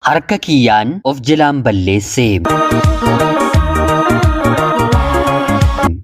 Harka kiyyaan of jelaan balleesse.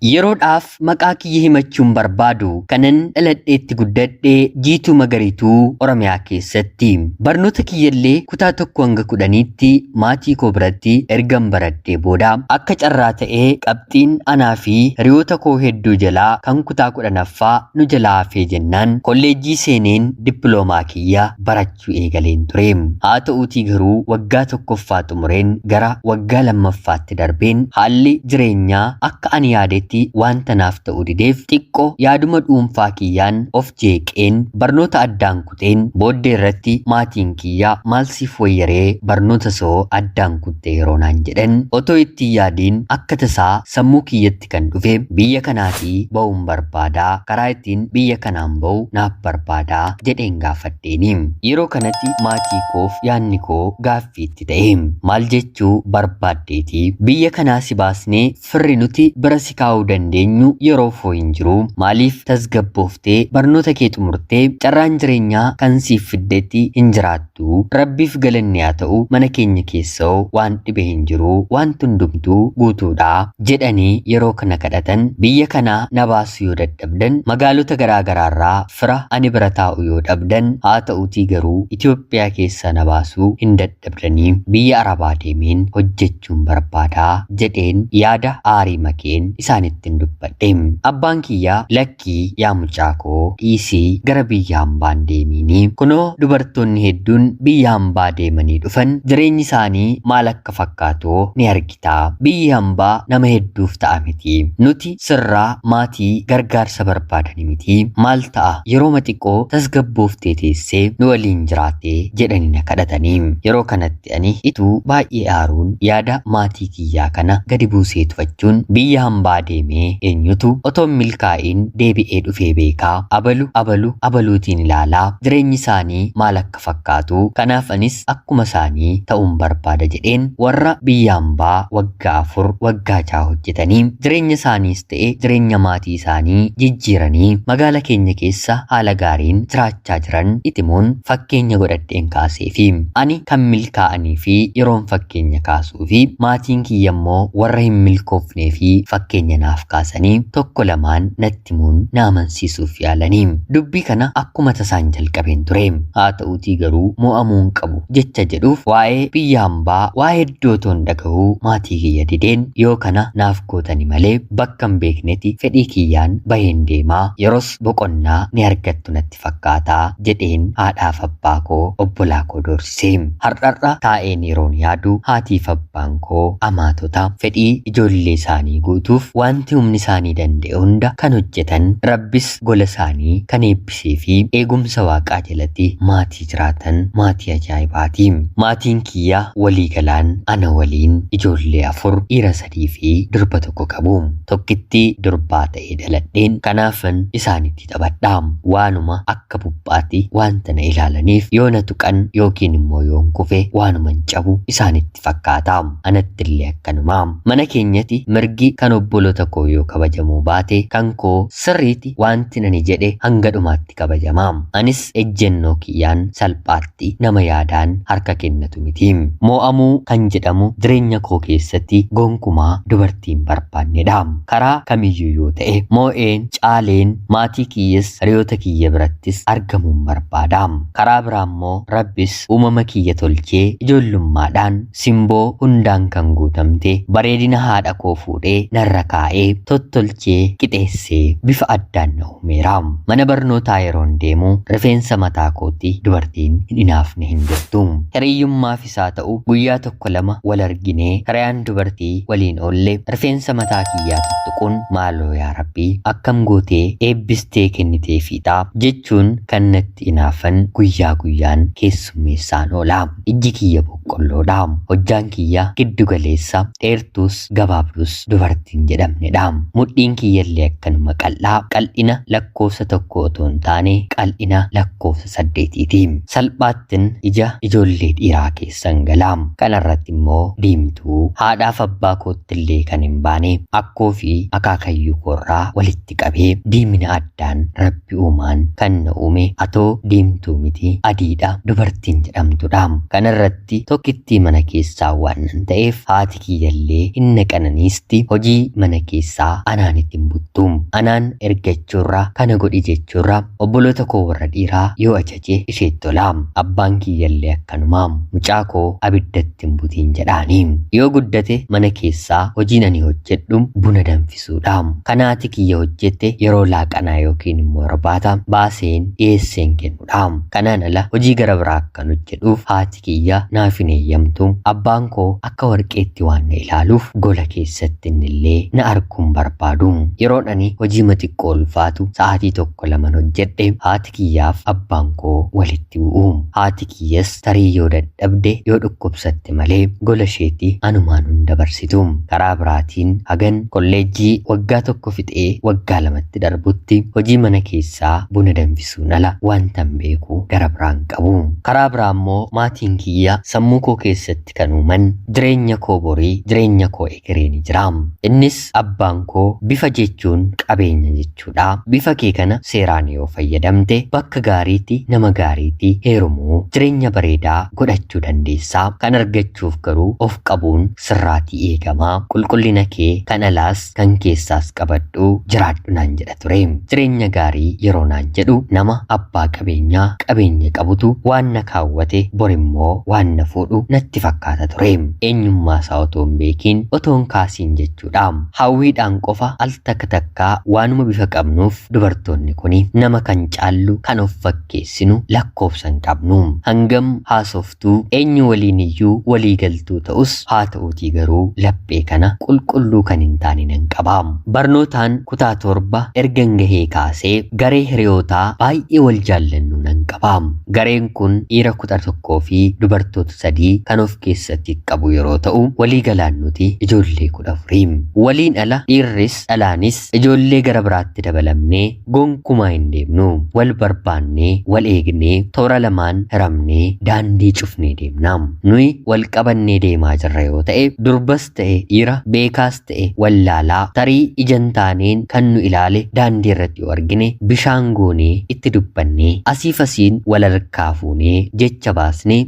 Yeroodhaaf maqaa kiyya himachuun barbaadu kanan dhaladheetti guddadhe Jiituu Magariituu Oromiyaa keessatti. Barnoota kiyyallee kutaa 1 hanga 10tti maatii koo biratti ergan baradhee booda akka carraa ta'ee qabxiin anaa fi hiriyoota koo hedduu jalaa kan kutaa 10ffaa nu jalaa hafee jennaan kolleejjii seeneen dippiloomaa kiyya barachuu eegaleen ture. Haa ta'uutii garuu waggaa tokkoffaa xumureen gara waggaa lammaffaatti darbeen haalli jireenyaa akka ani yaadetti wanta naaf ta'uu dideef xiqqo yaaduma dhuunfaa kiyyaan of jeeqeen barnoota addaan kuteen booddee irratti maatiin kiyya maal siif wayyaree barnoota soo addaan kutte yeroo naan jedhan otoo itti hin yaadiin akka tasaa sammuu kiyyatti kan dhufe biyya kanaatii ba'uun barbaadaa karaa ittiin biyya kanaan ba'u naaf barbaadaa jedheen gaafadheeni. Yeroo kanatti maatii koof yaadni koo gaaffii itti ta'e. Maal jechuu barbaaddeeti? Biyya kanaa si baasnee firri nuti bira si kaa'uu dandeenyu yeroofoo hin jiru. Maaliif tasgabbooftee barnoota kee xumurtee carraan jireenyaa kan siif fiddetti hin jiraattu? Rabbiif galanni haa ta'u mana keenya keessoo waan dhibe hin jiru, wanti hundumtuu guutuudha jedhanii yeroo kana kadhatan biyya kanaa na baasuu yoo dadhabdan magaalota garaa garaarraa fira ani bira taa'u yoo dhabdan haa ta'uutii garuu Itoophiyaa keessaa na baasuu hin dadhabdanii biyya Arabaa deemeen hojjechuun barbaadaa jedheen yaada aarii makeen isaanittin dubbadhe. Abbaan kiyya lakkii yaa mucaa koo dhiisii gara biyya hambaan deemiinii kunoo dubartoonni hedduun biyya hambaa deemanii dhufan jireenyi isaanii maal akka fakkaatu ni argita. Biyyi hambaa nama hedduuf ta'a miti. Nuti sirraa maatii gargaarsa barbaadani miti. Maal ta'a yerooma xiqqoo tasgabbooftee teessee nu waliin jiraattee jedhanii na kadhatanii. Yeroo kanatti ani ituu baay'ee aaruun yaada maatii kiyyaa kana gadi buusee tufachuun biyya hambaa deemee eenyutu otoo hin milkaa'iin deebi'ee dhufee beekaa abalu abalu abaluutiin ilaalaa jireenyi isaanii maal akka fakkaatu kanaaf anis akkuma isaanii ta'uun barbaada jedheen warra biyya hambaa waggaa 4 waggaa 6 hojjetanii jireenya isaaniis ta'e jireenya maatii isaanii jijjiiranii magaala keenya keessa haala gaariin jiraachaa jiran itimuun fakkeenya godhadheen kaaseefi. Ani kan milkaa'anii fi yeroon fakkeenya kaasuu fi maatiin kiyya immoo warra hin milkoofnee fi fakkeenya naaf kaasanii tokko lamaan natti himuun na amansiisuuf yaalanii. Dubbii kana akkuma tasaan jalqabeen ture. Haa ta'uutii garuu mo'amuu hin qabu jecha jedhuuf waa'ee biyya hambaa waa hedduu otoon dhagahuu maatii kiyya dideen yoo kana naaf gootani malee bakka hin beekneti fedhii kiyyaan baheen deemaa yeros boqonnaa ni argattu natti fakkaata jedheen haadhaaf abbaa koo obbolaa koo doorsise. Har'arra taa'een yeroon yaadu haatiif abbaan koo amaatota fedhii ijoollee isaanii guutuuf wanti humni isaanii danda'e hunda kan hojjetan Rabbis gola isaanii kan eebbisee fi eegumsa waaqaa jalatti maatii jiraatan maatii ajaa'ibaati. Maatiin kiyya walii galaan ana waliin ijoollee 4 dhiira 3 fi durba tokko qabu. Tokkittii durbaa ta'ee dhaladheen kanaafan isaanitti taphadha. Waanuma akka buphaatti wanta na ilaalaniif yoo na tuqan yookiin immoo yoon kufe waanuman cabu isaanitti fakkaata. Anattillee akkanuma. Mana keenyatti mirgi kan obboloota koo yoo kabajamuu baate kan koo sirriitti wanti ani jedhe hanga dhumaatti kabajama. Anis ejjennoo kiyyaan salphaatti nama yaadaan harka kennatu miti. Moo'amuu kan jedhamu jireenya koo keessatti gonkumaa dubartii hin barbaannedha. Karaa kamiyyuu yoo ta'e moo'een caaleen maatii kiyyas hiriyoota kiyya birattis argamuun barbaada. Karaa biraa immoo Rabbis uumama kiyya tolchee ijoollummaadhaan simboo hundaan kan guutamte bareedina haadha koo fuudhee narra kaa'ee tottolchee qixeessee bifa addaan na uumeera. Mana barnootaa yeroon deemu rifeensa mataa kootti dubartiin hin inaafne hin jirtu. Hiriyyummaafis haa ta'u guyyaa tokko lama wal arginee hiriyaan dubartii waliin oolle rifeensa mataa kiyyaa tuttuquun maaloo yaa Rabbii akkam gootee eebbistee kenniteefiidha jechuun kan natti inaafan guyyaa guyyaan keessummeessaan oola. Ijji kiyya boqqolloodha. Hojjaan kiyya giddu galeessa dheertuus gabaabduus dubartiin jedhamnedha. Mudhiin kiyyallee akkanuma qal'aa qal'ina lakkoofsa tokko otoo hin taane qal'ina lakkoofsa saddeetiiti. Salphaattin ija ijoollee ijoollee dhiiraa keessan gala. Kanarratti immoo diimtuu haadhaaf abbaa koottillee kan hin baane akkoo fi akaakayyuu koorraa walitti qabee diimina addaan Rabbi uumaan kan na uume atoo diimtuu miti adiidha dubartiin jedhamtudha. Kanarratti tokkittii mana keessaa waan nan ta'eef haati kiyyallee hin naqananiisti hojii mana keessaa anaan ittiin buttu. Anaan ergachuurra kana godhi jechuurra obboloota koo warra dhiiraa yoo ajaje isheetti tola. Abbaan kiyyallee akkanuma mucaa koo abiddatti hin butiin jedhaani. Yoo guddate mana keessaa hojiin ani hojjedhu buna danfisuudha. Kanaati kiyya hojjette yeroo laaqanaa yookiin immoo irbaata baaseen dhiyeesseen kennudha. Kanaan ala hojii gara biraa akkan hojjedhuuf haati kiyya naaf hin eeyyamtu. Abbaan koo akka warqeetti waan na ilaaluuf gola keessatti innillee na arguun barbaadu. Yeroon ani hojii xiqqoo ulfaatu sa'aatii tokko laman hojjedhe haati kiyyaaf abbaan koo walitti bu'u. Haati kiyyas tarii yoo dadhabde yoo dhukkubsatte malee gola isheetti anumaan hin dabarsitu. Karaa biraatiin hagan kolleejjii waggaa tokko fixee waggaa lamatti darbutti hojii mana keessaa buna danfisuun ala wantan beeku gara biraan qabu. Karaa biraa immoo maatiin kiyya sammuu koo keessatti kan uuman jireenya koo borii jireenya koo egeree ni jira. Innis abbaan koo bifa jechuun qabeenya jechuudha. Bifa kee kana seeraan yoo fayyadamte bakka gaariitti nama gaariitti heerumuu jireenya bareedaa godhachuu dandeessaa. Kan argachuuf garuu of qabuun sirraatii eegamaa. Qulqullina kee kan alaas kan keessaas qabadhu jiraadhu naan jedha ture. Jireenya gaarii yeroo naan jedhu nama abbaa qabeenyaa qabeenya qabutu waan na kaawwate borimmoo waan na fuudhu natti fakkaata ture. Eenyummaa isaa otoo hin beekiin otoo hin kaasiin jechuudha. Hawwiidhaan qofa al takka takkaa waanuma bifa qabnuuf dubartoonni kuni nama kan caallu kan of fakkeessinu lakkoofsa hin qabnu. Hangam haasoftuu eenyu waliin iyyuu walii galtuu ta'us haa ta'uutii garuu laphee kana qulqulluu kan hin taane nan qaba. Barnootaan kutaa 7 ergan gahee kaasee garee hiriyootaa baay'ee wal jaallannu nan qaba. Gareen kun dhiira 11 fi dubartoota 3 kan of keessatti qabu yeroo ta'u walii galaan nuti ijoollee 14. Waliin ala dhiirris dhalaanis ijoollee gara biraatti dabalamnee gonkumaa hin deemnu. Wal barbaannee wal eegnee toora lamaan hiramnee daandii cufnee deemna. Nuyi wal qabannee deemaa jirra yoo ta'e durbas ta'e dhiira beekaas ta'e wallaalaa tarii ijan taaneen kan nu ilaale daandii irratti yoo argine bishaan goonee itti dubbannee asiif asiin wal harkaa fuunee jecha baasnee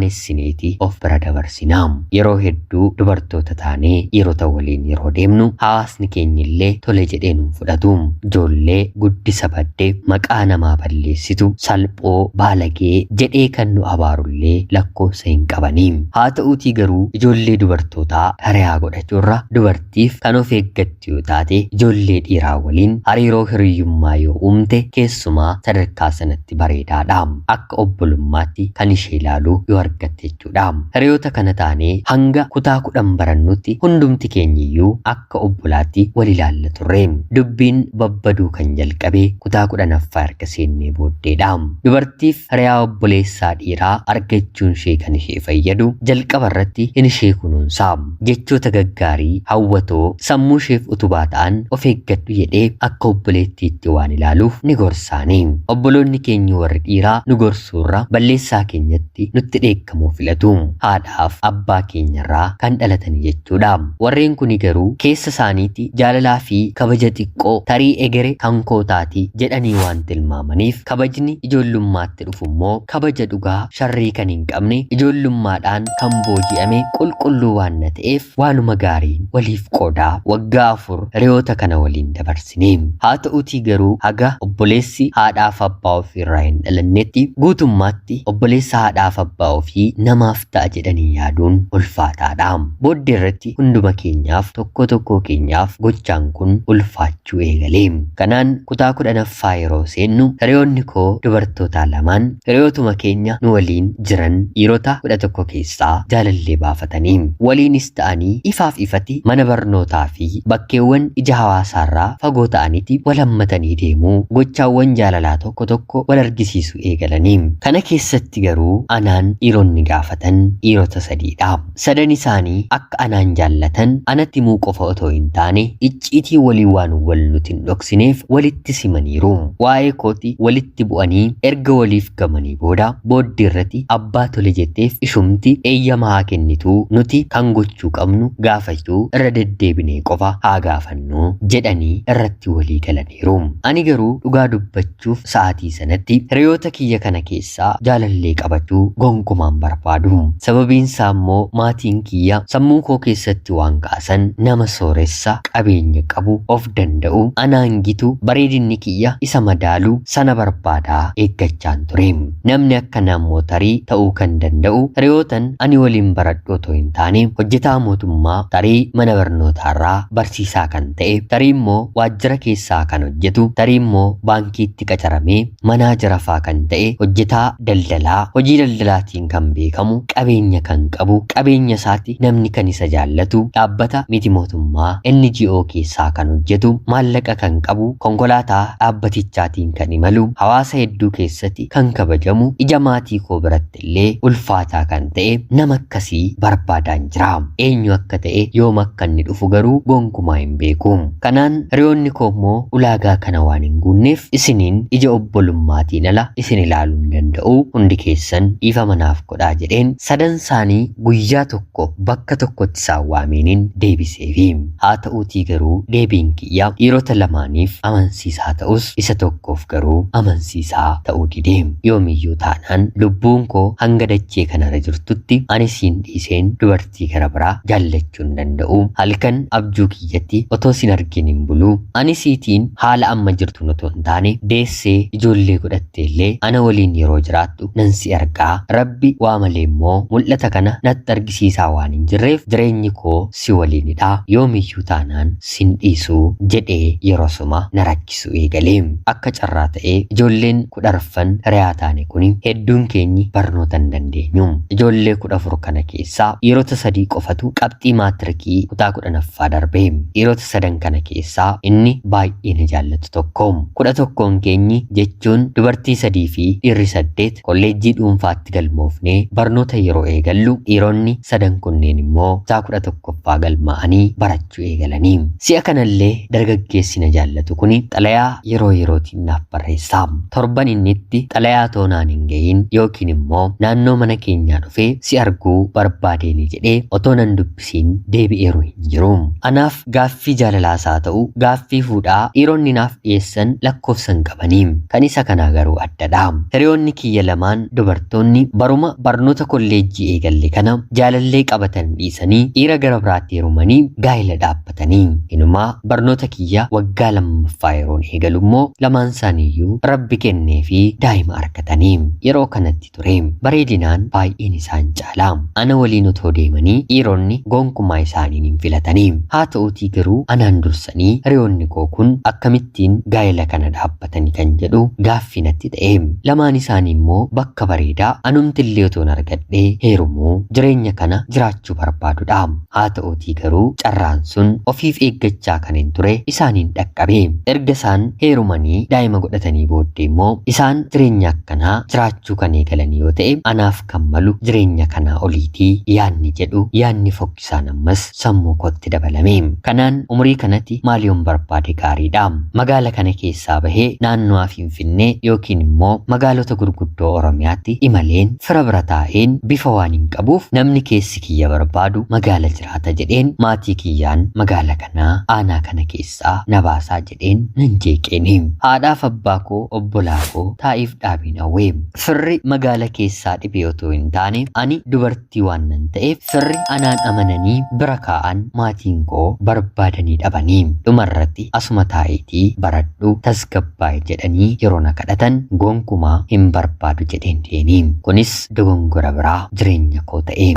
qaanessineeti of bira dabarsina. Yeroo hedduu dubartoota taanee dhiirota waliin yeroo deemnu hawaasni keenya illee tole jedhee nuun fudhatu. Ijoollee guddisa baddee maqaa namaa balleessitu salphoo baalagee jedhee kan nu abaarullee lakkoofsa hin qabanii. Haa ta'uutii garuu ijoollee dubartootaa hiriyaa godhachuurra dubartiif kan of eeggattu yoo taate ijoollee dhiiraa waliin hariiroo hiriyyummaa yoo uumte keessumaa sadarkaa sanatti bareedaadha. Akka obbolummaatti kan ishee ilaalu yoo argatte jechuudha. Hiriyoota kana taanee hanga kutaa 10 barannutti hundumti keenyiyyuu akka obbolaatti wal ilaalla turre. Dubbiin babbaduu kan jalqabe kutaa 10ffaa erga seennee booddeedha. Dubartiif hiriyaa obboleessaa dhiiraa argachuun ishee kan ishee fayyadu jalqaba irratti hin ishee kunuunsa. Jechoota gaggaarii hawwatoo sammuu isheef utubaa ta'an of eeggadhu jedhee akka obboleettiitti waan ilaaluuf ni gorsaani. Obboloonni keenya warri dhiiraa nu gorsuurra balleessaa keenyatti nutti dheekkamuu filatu. Haadhaaf abbaa keenyarraa kan dhalatani jechuudha. Warreen kuni garuu keessa isaaniitti jaalalaa fi kabaja xiqqoo tarii egere kan koo taati jedhanii waan tilmaamaniif kabajni ijoollummaatti dhufu immoo kabaja dhugaa sharrii kan hin qabne ijoollummaadhaan kan booji'ame qulqulluu waan na ta'eef waanuma gaariin waliif qoodaa waggaa 4 hiriyoota kana waliin dabarsine. Haa ta'uutii garuu haga obboleessi haadhaaf abbaa ofii irraa hin dhalannetti guutummaatti obboleessa haadhaaf abbaa ofii namaaf ta'a jedhanii yaaduun ulfaataadha. Booddee irratti hunduma keenyaaf tokko tokko keenyaaf gochaan kun ulfaachuu eegale. Kanaan kutaa 10ffaa yeroo seennu hiriyoonni koo dubartoota lamaan hiriyootuma keenya nu waliin jiran dhiirota 11 keessaa jaalallee baafatanii waliinis ta'anii ifaaf ifatti mana barnootaa fi bakkeewwan ija hawaasaarraa fagoo ta'anitti wal hammatanii deemuu gochaawwan jaalalaa tokko tokko wal argisiisuu barsiisuu eegalanii. Kana keessatti garuu anaan dhiironni gaafatan dhiirota sadiidha. Sadan isaanii akka anaan jaallatan anatti himuu qofa otoo hin taane icciitii walii waan wal nuti hin dhoksineef walitti simaniiru. Waa'ee kooti walitti bu'anii erga waliif gamanii booda booddee irratti abbaa tole jetteef ishumti eeyyama haa kennituu nuti kan gochuu qabnu gaafachuu irra deddeebinee qofa haa gaafannu jedhanii irratti walii galaniiru. Ani garuu dhugaa dubbachuuf sa'aatii sanatti hiriyoota kiyya kana keessaa jaalallee qabachuu gonkumaan barbaadu. Sababiin isaa immoo maatiin kiyya sammuu koo keessatti waan kaasan nama sooressa qabeenya qabu of danda'u anaan gitu bareedinni kiyya isa madaalu sana barbaadaa eeggachaan ture. Namni akka naammoo tarii ta'uu kan danda'u hiriyootan ani waliin baradhu otoo hin taane hojjetaa mootummaa tarii mana barnootaarraa barsiisaa kan ta'e tarii immoo waajjira keessaa kan hojjetu tarii immoo baankiitti qacaramee manaa jarafaa kan ta'e hojjetaa daldalaa hojii daldalaatiin kan beekamu qabeenya kan qabu qabeenya isaatti namni kan isa jaallatu dhaabbata miti mootummaa NGO keessaa kan hojjetu maallaqa kan qabu konkolaataa dhaabbatichaatiin kan imalu hawaasa hedduu keessatti kan kabajamu ija maatii koo biratti illee ulfaataa kan ta'e nama akkasii barbaadaan jira. Eenyu akka ta'e yoom akka inni dhufu garuu gonkumaa hin beeku. Kanaan hiriyoonni koo immoo ulaagaa kana waan hin guunneef isiniin ija obbolummaatiin ala isin ilaaluu hin danda'u hundi keessan dhiifama naaf godhaa jedheen sadan isaanii guyyaa tokko bakka tokkotti isaan waameeniin deebiseefi. Haa ta'uutii garuu deebiin kiyya dhiirota lamaaniif amansiisaa ta'us isa tokkoof garuu amansiisaa ta'uu dide. Yoomiyyuu taanaan lubbuun koo hanga dachee kanarra jirtutti ani siin dhiiseen dubartii gara biraa jaallachuu hin danda'u. Halkan abjuu kiyyatti otoo sin argin hin bulu. Ani siitiin haala amma jirtuun otoo hin taane deessee ijoollee godhatte illee ana waliin yeroo jiraattu nan si argaa. Rabbi waa malee immoo mul'ata kana natti argisiisaa waan hin jirreef jireenyi koo si waliinidha. Yoomiyyuu taanaan sin dhiisuu jedhee yeroo suma na rakkisu eegale. Akka carraa ta'ee ijoolleen 14 hiriyaa taane kuni hedduun keenyi barnoota hin dandeenyu. Ijoollee 14 kana keessaa dhiirota sadii qofatu qabxii maatirikii kutaa 10ffaa darbe. Dhiirota sadan kana keessaa inni baay'ee na jaallatu tokko. 11n keenyi jechuun dubartii sadii fi dhiirri 8 kolleejjii dhuunfaatti galmoofnee barnoota yeroo eegallu dhiironni sadan kunneen immoo kutaa 11ffaa galmaa'anii barachuu eegalanii. Si'a kanallee dargaggeessi na jaallatu kuni xalayaa yeroo yerootiin naaf barreessa. Torban inni itti xalayaa toonaan hin ga'iin yookiin immoo naannoo mana keenyaa dhufee si arguu barbaadeeni jedhee otoo nan dubbisiin deebi'eeru hin jiru. Anaaf gaaffii jaalalaas haa ta'u gaaffii fuudhaa dhiironni naaf dhiyeessan lakkoofsa hin qabanii. Kan isa kanaa garuu addadha. Hiriyoonni kiyya lamaan dubartoonni baruma barnoota kolleejjii eegalle kana jaalallee qabatan dhiisanii dhiira gara biraatti heerumanii gaa'ela dhaabbatanii. Inumaa barnoota kiyya waggaa lammaffaa yeroon eegalu immoo lamaan isaaniiyyuu rabbi kennee fi daa'ima argatanii. Yeroo kanatti ture bareedinaan baay'een isaan caala. Ana waliin otoo deemanii dhiironni gonkumaa isaaniin hin filatanii. Haa ta'uutii garuu anaan dursanii hiriyoonni koo kun akkamittiin gaa'ela kana dhaabbatanii kan jedhu gaaffii natti ta'e. Lamaan isaanii immoo bakka bareedaa anumtillee otoon argadhee heerumuu jireenya kana jiraachuu barbaadudha. Haa ta'uutii garuu carraan sun ofiif eeggachaa kan hin ture isaaniin dhaqqabe. Erga isaan heerumanii daa'ima godhatanii booddee immoo isaan jireenya akkanaa jiraachuu kan eegalanii yoo ta'e anaaf kan malu jireenya kanaa oliitii yaanni jedhu yaanni fokkisaan ammas sammuu kootti dabalame. Kanaan umurii kanatti maal yoon barbaade gaariidha. Magaala kana keessaa bahee naannoo Finfinnee yookiin immoo magaalota gurguddoo Oromiyaatti imaleen fira bira taa'een bifa waan hin qabuuf namni keessi kiyya barbaadu magaala jiraata jedheen maatii kiyyaan magaala kanaa aanaa kana keessaa na baasaa jedheen nan jeeqeeni. Haadhaaf abbaa koo obbolaa koo taa'iif dhaabiin hawwe. Firri magaala keessaa dhibee otoo hin taane ani dubartii waan nan ta'eef firri anaan amananii bira kaa'an maatiin koo barbaadanii dhabanii. Dhumarratti asuma taa'iitii baradhu tasgabbaa'e jedhanii yeroo na kadhatan gonkumaa hin barbaadu jedheen deemi. Kunis dogongora biraa jireenya koo ta'e.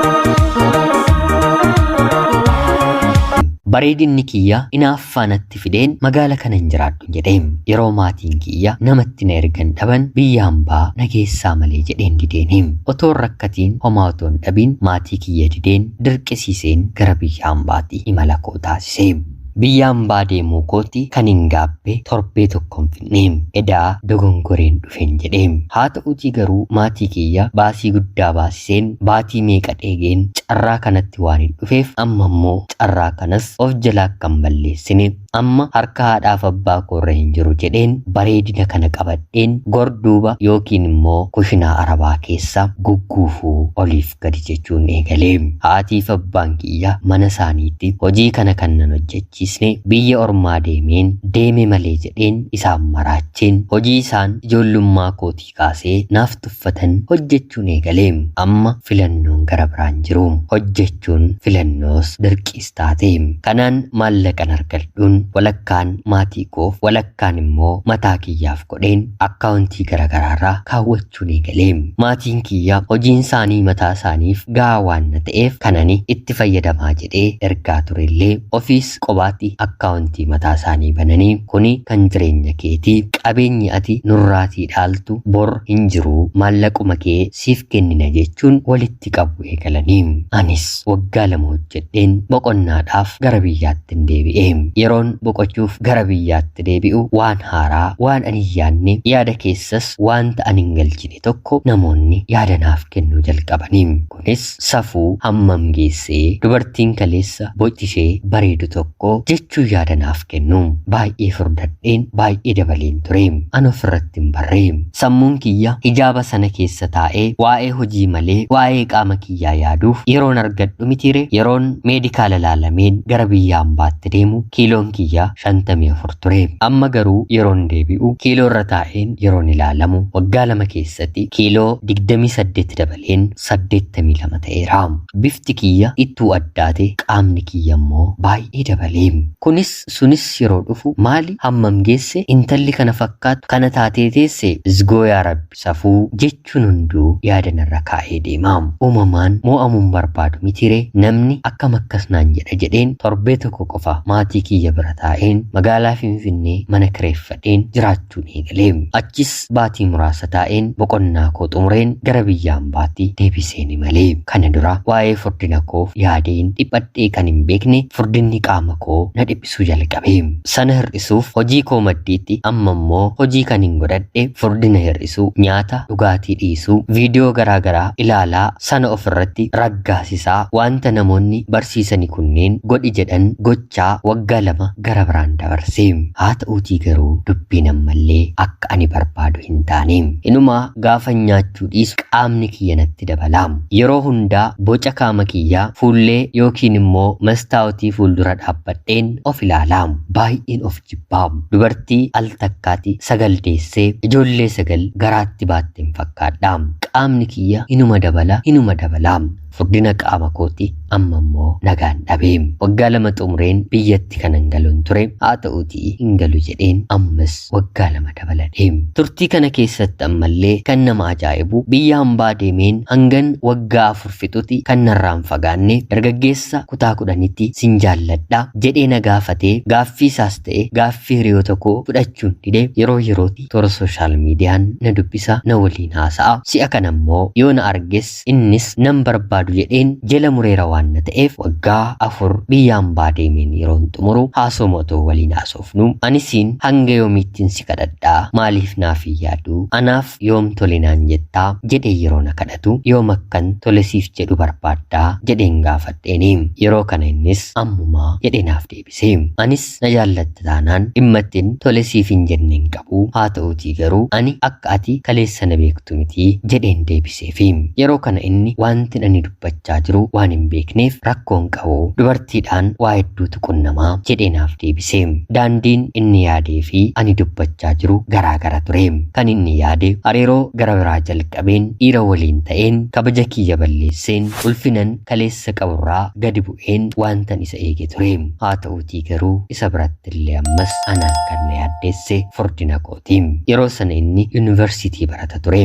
Bareedinni kiyya inaaffaa natti fideen magaala kana hin jiraadhu jedhe. Yeroo maatiin kiyya namatti na ergan dhaban biyya hambaa na geessaa malee jedheen dideeni. Otoon rakkatiin homaa otoo hin dhabiin maatii kiyya dideen dirqisiiseen gara biyya hambaatti imala koo taasise. Biyya hambaa deemuu kooti kan hin gaabbe torbee tokko hin fixne. Edaa dogongoreen dhufen jedhe. Haa ta'uutii garuu maatii kiyya baasii guddaa baasiseen baatii meeqa dheegeen carraa kanatti waan hin dhufeef amma immoo carraa kanas of jalaa akka hin balleessine, amma harka haadhaaf abbaa koorra hin jiru jedheen bareedina kana qabadheen gorduuba yookiin immoo kushinaa arabaa keessa gugguufuu oliif gadi jechuun eegale. Haatiif abbaan kiyya mana isaaniitti hojii kana kan nan hojjechiisne biyya ormaa deemeen deeme malee jedheen isaan maraacheen hojii isaan ijoollummaa kootii kaasee naaf tuffatan hojjechuun eegale. Amma filannoon gara biraan jiru. Hojjechuun filannoos dirqiis taate. Kanaan maallaqan argadhuun walakkaan maatii koof walakkaan immoo mataa kiyyaaf godheen akkaawuntii garaagaraarraa kaawwachuun eegale. Maatiin kiyya hojiin isaanii mataa isaaniif gahaa waan na ta'eef kanani itti fayyadamaa jedhee ergaa turellee ofiis qobaatti akkaawuntii mataa isaanii bananii kuni kan jireenya keetii, qabeenyi ati nurraatii dhaaltu bor hin jiru, maallaquma kee siif kennina jechuun walitti qabu eegalanii. Anis waggaa 2 hojjedheen boqonnaadhaaf gara biyyaatti hin deebi'e. Yeroon boqochuuf gara biyyaatti deebi'u waan haaraa, waan ani hin yaadne, yaada keessas wanta ani hin galchine tokko namoonni yaada naaf kennuu jalqabanii. Kunis safuu hammam geessee dubartiin kaleessa bocti ishee bareedu tokko jechuu yaada naaf kennu. Baay'ee furdadheen baay'ee dabaleen ture. Ani ofirratti hin barre. Sammuun kiyya hijaaba sana keessa taa'ee waa'ee hojii malee waa'ee qaama kiyyaa yaaduuf yeroon argadhu mitiire. Yeroon meedikaala laalameen gara biyya hambaatti deemu kiiloon kiyya 54 ture. Amma garuu yeroon deebi'u kiiloo irra taa'een yeroon ilaalamu waggaa 2 keessatti kiiloo 28 dabaleen 82 ta'eera. Bifti kiyya ittuu addaate, qaamni kiyya immoo baay'ee dabalee. Kunis sunis yeroo dhufu maali hammam geesse intalli kana fakkaattu kana taatee teesse izgoo yaa rabbi safuu jechuun hunduu yaada narra kaa'ee deema. Uumamaan moo'amuun barbaadu mitiire, namni akkam akkas naan jedha jedheen torbee tokko qofa maatii kiyya bira taa'een magaalaa Finfinnee mana kireeffadheen jiraachuun eegale. Achis baatii muraasa taa'een boqonnaa koo xumureen gara biyya hambaatti deebiseen imale. Kana dura waa'ee furdina koof yaadeen dhiphadhee kan hin beekne furdinni qaama koo na dhiphisuu jalqabe. Sana hir'isuuf hojii koo maddiitti amma immoo hojii kan hin godhadhe furdina hir'isuu, nyaata dhugaatii dhiisuu, viidiyoo garaagaraa ilaalaa sana ofirratti raggaasisaa wanta namoonni barsiisani kunneen godhi jedhan gochaa waggaa 2 gara biraan dabarse. Haa ta'uutii garuu dubbiin ammallee akka ani barbaadu hin taane. Inumaa gaafa nyaachuu dhiisu qaamni kiyya natti dabala. Yeroo hundaa boca qaama kiyyaa fuullee yookiin immoo mastaawotii fuuldura dhaabbadheen of ilaala. Baay'een of jibbaa. Dubartii al takkaatti 9 deessee ijoollee 9 garaatti baatteen fakkaadha. Qaamni kiyya hinuma dabala hinuma dabala. Furdina qaama kooti amma immoo nagaan dhabe. Waggaa 2 xumureen biyyatti kanan galuun ture. Haa ta'uutii hin galu jedheen ammas waggaa 2 dabaladhe. Turtii kana keessatti ammallee kan nama ajaa'ibu biyya hambaa deemeen hangan waggaa 4 fixuti kan narraan fagaanne dargaggeessa kutaa 10tti sin jaalladha jedhee na gaafatee gaaffii isaas ta'e gaaffii hiriyoota koo fudhachuun dide yeroo yerootti toora sooshaal miidiyaan na dubbisa, na waliin haasa'a. Si'a kana immoo yoo na arges innis nan barbaadu jedheen jala mureera waan na ta'eef waggaa 4 biyya hambaa deemeen yeroon xumuru haasoma otoo waliin haasofnu anisiin hanga yoomiittiin si kadhadhaa, maaliif naaf hin yaadu, anaaf yoom tole naan jettaa jedhee yeroo na kadhatu yoom akkan tole siif jedhu barbaaddaa jedheen gaafadheeni. Yeroo kana innis ammumaa jedhee naaf deebise. Anis na jaallatta taanaan dhimma ittiin tole siif hin jenne hin qabu, haa ta'uutii garuu ani akka ati kaleessa na beektu miti jedheen deebiseefi. Yeroo kana inni wanti ani dubbachaa jiru waan hin beekneef rakkoon qabu, dubartiidhaan waa hedduutu qunnamaa jedhee naaf deebise. Daandiin inni yaadee fi ani dubbachaa jiru garaagara ture. Kan inni yaade hariiroo gara biraa jalqabeen dhiira waliin ta'een kabaja kiyya balleesseen ulfinan kaleessa qaburraa gadi bu'een wantan isa eege ture. Haa ta'uutii garuu isa biratti illee ammas anaan kan na yaaddeesse furdina kooti. Yeroo sana inni yuunivarsiitii barata ture.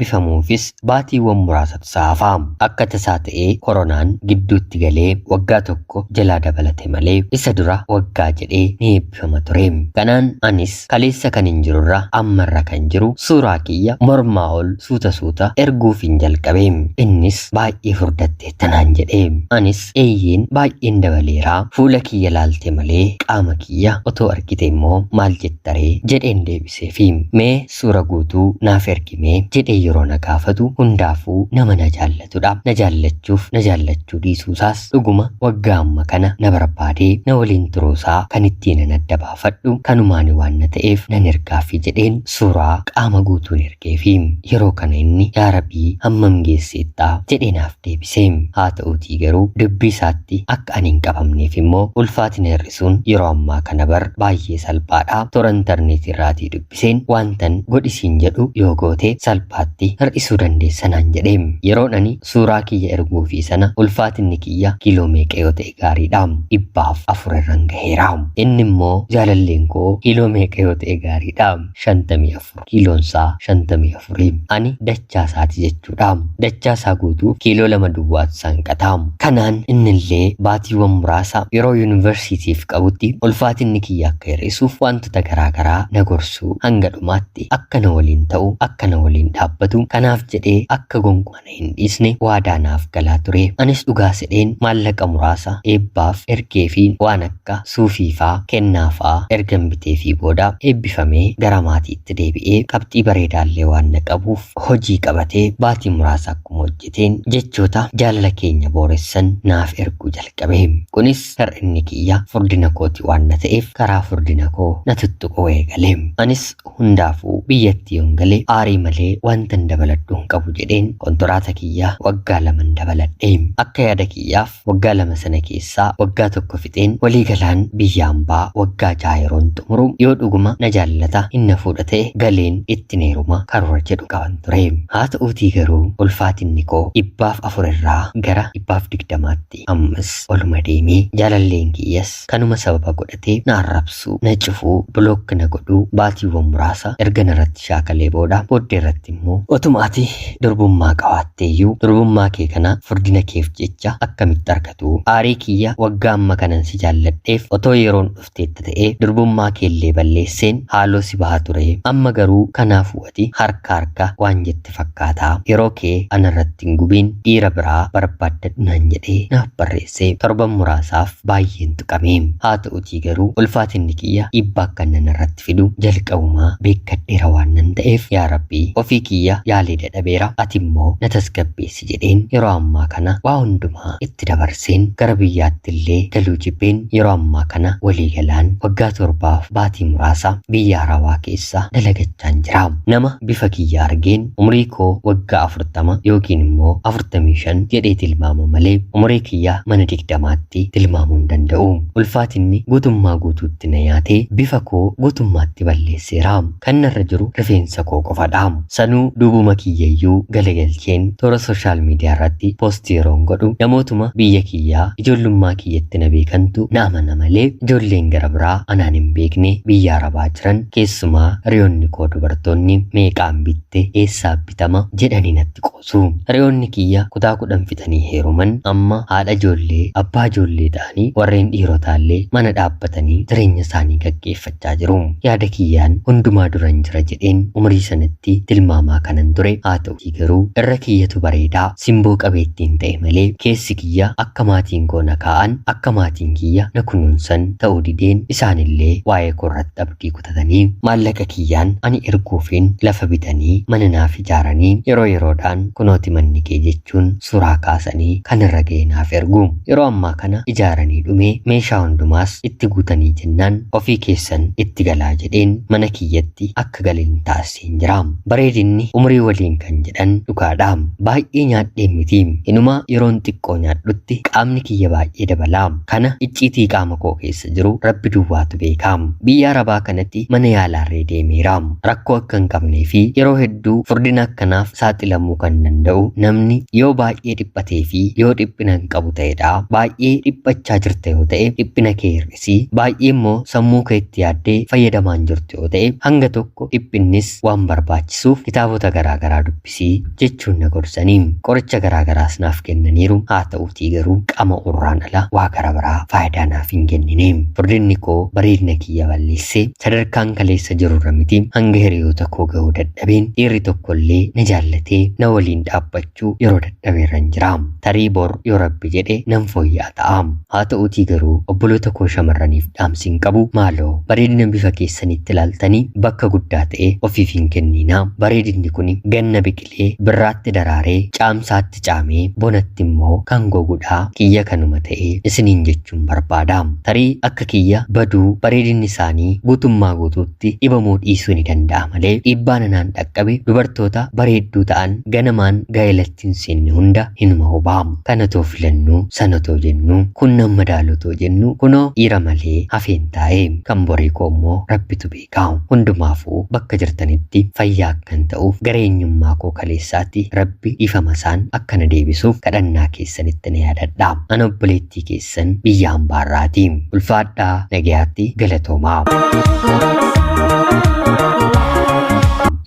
Eebbifamuufis baatiiwwan muraasatu isa hafa. Akka tasaa ta'ee koronaan gidduu gidduutti galee waggaa tokko jalaa dabalate malee isa dura waggaa jedhee ni eebbifama ture. Kanaan anis kaleessa kan hin jirurra ammarra kan jiru suuraa kiyya mormaa ol suuta suuta erguufin jalqabe. Innis baay'ee furdatte tanaan jedhe. Anis eeyyeen baay'een dabaleeraa, fuula kiyya laalte malee qaama kiyya otoo argite immoo maal jettaree jedheen deebiseefi. Mee suura guutuu naaf ergimee jedhee yeroo na gaafatu hundaafuu nama na jaallatudha. Na jaallachuuf na jaallachuu dhiisuusaas dhuguma waggaa amma kana na barbaadee na waliin turuusaa kan ittiin nan adda baafadhu kanumaan waan na ta'eef nan ergaafi jedheen suuraa qaama guutuun ergeefi. Yeroo kana inni yaa Rabbii hammam geesseettaa jedhee naaf deebise. Haa ta'uutii garuu dubbii isaatti akka ani hin qabamneef immoo ulfaatina hir'isuun yeroo ammaa kana bar baay'ee salphaadha. Toora intarneetii irraatii dubbiseen wantan godhisiin jedhu yoo goote salphaatti hir'isuu dandeessa naan jedhe. Yeroon ani suuraa kiyya erguufii sana ulfaatinni kiyya kiiloo meeqa yoo ta'e gaariidha? 400 irran gaheera. Inni immoo jaalalleen koo kiiloo meeqa yoo ta'e gaariidha? 54. Kiiloonsaa 54. Ani dachaa isaati jechuudha. Dachaa isaa guutuuf kiiloo 2 duwwaatu sanqata. Kanaan innillee baatiiwwan muraasa yeroo yuunivarsiitiif qabutti ulfaatinni kiyya akka hir'isuuf wantoota garaagaraa na gorsuu hanga dhumaatti akka na waliin ta'u, akka na waliin dhaabbatu, kanaaf jedhee akka gonkumaa na hin dhiisne waadaa naaf galaa ture. Anis dhugaa sedheen maallaqa muraasa eebbaaf ergee fi waan akka suufiifaa kennaafaa ergan biteefii booda eebbifamee gara maatiitti deebi'ee qabxii bareedaallee waan na qabuuf hojii qabatee baatii muraasa akkuma hojjeteen jechoota jaalala keenya booressan naaf erguu jalqabe. Kunis hir'inni kiyya furdina kooti waan na ta'eef karaa furdina koo na tuttuquu eegale. Anis hundaafuu biyyatti yoon gale aarii malee wantan dabaladhu hin qabu jedheen kontoraata kiyya waggaa 2 dabaladhe. Akka yaada kiyyaaf waggaa 2 sana keessaa waggaa 1 fixeen waliigalaan biyya hambaa waggaa 6 yeroon xumuru yoo dhuguma na jaallata hin na fuudha ta'e galeen itti neeruma karoora jedhu qaban ture. Haa ta'uutii garuu ulfaatinni koo 400 irraa gara 120tti ammas oluma deemee jaalalleen kiyyas kanuma sababa godhatee na arrabsuu, na cufuu, bilook na godhuu baatiiwwan muraasa erga narratti shaakalee booda booddee irratti immoo otuma ati durbummaa qabaatteeyyuu durbummaa kee kana furdina keef jecha akkamitti argatu? Aarii kiyya waggaa amma kanan si jaalladheef otoo yeroon dhufteetta ta'ee durbummaa keellee balleesseen haaloo si baha ture. Amma garuu kanaafuu ati harka harka waan jette fakkaataa yeroo kee anarratti hin gubiin dhiira biraa barbaaddadhu naan jedhee naaf barreesse. Torban muraasaaf baay'een tuqame. Haa ta'utii garuu ulfaatinni kiyya dhiibbaa akka inni narratti fidu jalqabumaa beekkadheera waan nan ta'eef yaa Rabbii ofii kiyya yaalee dadhabeera ati immoo na tasgabbeessi jedheen yeroo ammaa kana waa hundumaa itti dabarseen gara biyyaatti illee galuu jibbeen yeroo ammaa kana waliigalaan waggaa 7 baatii muraasa biyya Arabaa keessa dalagachaan jira. Nama bifa kiyya argeen umurii koo waggaa 40 yookiin immoo 45 jedhee tilmaama malee umurii kiyya mana 20tti tilmaamuu hin danda'u. Ulfaatinni guutummaa guutuutti na nyaatee bifa koo guutummaatti balleesseera. Kan narra jiru rifeensa koo qofadha. Sanuu duubuma kiyyayyuu galagalcheen toora sooshaal miidiyaa irratti poostii yeroon godhu namootuma biyya kiyyaa ijoollummaa kiyyatti na beekantu na amana malee ijoolleen gara biraa anaan hin beekne biyya Arabaa jiran keessumaa hiriyoonni koo dubartoonni meeqaan bitte eessaa bitama jedhanii natti qoosu. Hiriyoonni kiyya kutaa 10 fixanii heeruman amma haadha ijoollee abbaa ijoollee ta'anii warreen dhiirotaallee mana dhaabbatanii jireenya isaanii gaggeeffachaa jiru. Yaada kiyyaan hundumaa duran jira jedheen umurii sanatti tilmaamaa kanan ture. Haa ta'utii garuu irra kiyyatu bareedaa simboo qabeettiin ta'e malee keessi kiyya akka maatiin koo na kaa'an akka maatiin kiyya na kunuunsan ta'uu dideen isaanillee waa'ee koorratti abdii kutatanii maallaqa kiyyaan ani erguufiin lafa bitanii mana naaf ijaaranii yeroo yeroodhaan kunooti manni kee jechuun suuraa kaasanii kan irra ga'e naaf ergu. Yeroo ammaa kana ijaaranii dhumee meeshaa hundumaas itti guutanii jennaan ofii keessan itti galaa jedheen mana kiyyatti akka galeen taasiseen jira. Bareedinni umurii waliin kan jedhan dhugaadha. Baay'ee nyaadheen miti. Inumaa yeroon xiqqoo nyaadhutti qaamni kiyya baay'ee dabala. Kana icciitii qaama koo keessa jiru Rabbi duwwaatu beeka. Biyya Arabaa kanatti mana yaalaarree deemeera. Rakkoo akka hin qabnee fi yeroo hedduu furdina akkanaaf saaxilamuu kan danda'u namni yoo baay'ee dhiphatee fi yoo dhiphina hin qabu ta'edha. Baay'ee dhiphachaa jirta yoo ta'e dhiphina kee hir'isi. Baay'ee immoo sammuu kee itti yaaddee fayyadamaan jirtu yoo ta'e hanga tokko dhiphinnis waan barbaachisuuf kitaabota garaagaraa dubbisii jechuun na gorsanii qoricha garaagaraas naaf kennaniiru. Haa Haa ta'uutii garuu qama'uurraan ala waa gara biraa faayidaa naaf hin kennine. Furdinni koo bareedina kiyya balleessee sadarkaan kaleessa jirurra miti hanga hiriyoota koo ga'uu dadhabeen dhiirri tokkollee na jaallatee na waliin dhaabbachuu yeroo dadhabeerran jira. Tarii bor yoo Rabbi jedhe nan fooyya'a ta'a. Haa ta'uutii garuu obboloota koo shamarraniif dhaamsi hin qabu maaloo bareedina bifa keessanitti ilaaltanii bakka guddaa ta'e ofiif hin kenninaa. Bareedinni kun ganna biqilee birraatti daraaree caamsaatti caamee bonatti immoo kan gogudhaa kiyya kanuma ta'e isiniin jechuun barbaada. Tarii akka kiyya baduu bareedinni isaanii guutummaa guutuutti dhibamuu dhiisuu ni danda'a malee dhiibbaan anaan dhaqqabe dubartoota bareedduu ta'an ganamaan gaa'elatti hin seenne hunda hinuma hubaa. Kanatoo filannuu sanatoo jennu kun nama madaalotoo jennu kunoo dhiira malee hafeen taa'e kan borii koo immoo Rabbitu beeka. Hundumaafuu bakka jirtanitti fayyaa akkan ta'uuf gara eenyummaa koo kaleessaatti Rabbi dhiifama isaan akkana deebisuuf kadhannaa keessanitti na yaadadha. Ana obboleettii keessan biyya hambaarraati. Ulfaadhaa nagayaatti galatoomaa.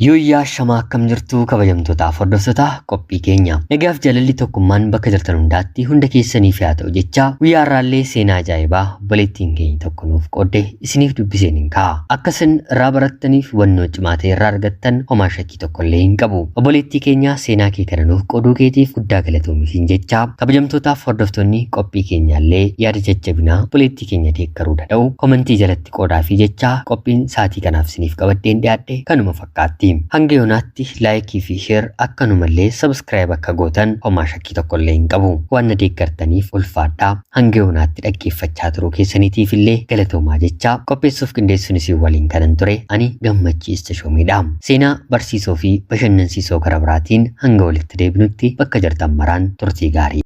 Yooyyaa shamaa akkam jirtu kabajamtootaaf hordoftoota qophii keenya. Nagaaf jaalalli tokkummaan bakka jirtan hundaatti hunda keessaniif haa ta'u jecha guyyaa har'aallee seenaa ajaa'ibaa obboleettiin keenya tokko nuuf qoodde isiniif dubbiseen hin ka'a. Akka isin irraa barattaniif hubannoo cimaa ta'e irraa argattan homaa shakkii tokkollee hin qabu. Obboleettii keenya seenaa kee kana nuuf qooduu keetiif guddaa galatoomi jecha kabajamtootaaf hordoftoonni qophii keenyaallee yaada jajjabinaa obboleettii keenya deeggaruu danda'u komentii jalatti qoodaa fi jecha qophiin sa'aatii kanaaf isiniif qabadheen dhiyaadhe kanuma fakkaatti. Hanga yoonaatti laayikii fi sheer akkanumallee sabskiraayib akka gootan homaa shakkii tokkollee hin qabu. Waan na deeggartaniif ulfaadhaa. Hanga yoonaatti dhaggeeffachaa turuu keessaniitiif illee galatoomaa jecha qopheessuuf qindeessuun isin waliin kanan ture ani Gammachiis Tashoomiidha. Seenaa barsiisoo fi bashannansiisoo gara biraatiin hanga walitti deebinutti bakka jirtan maraan turtii gaarii.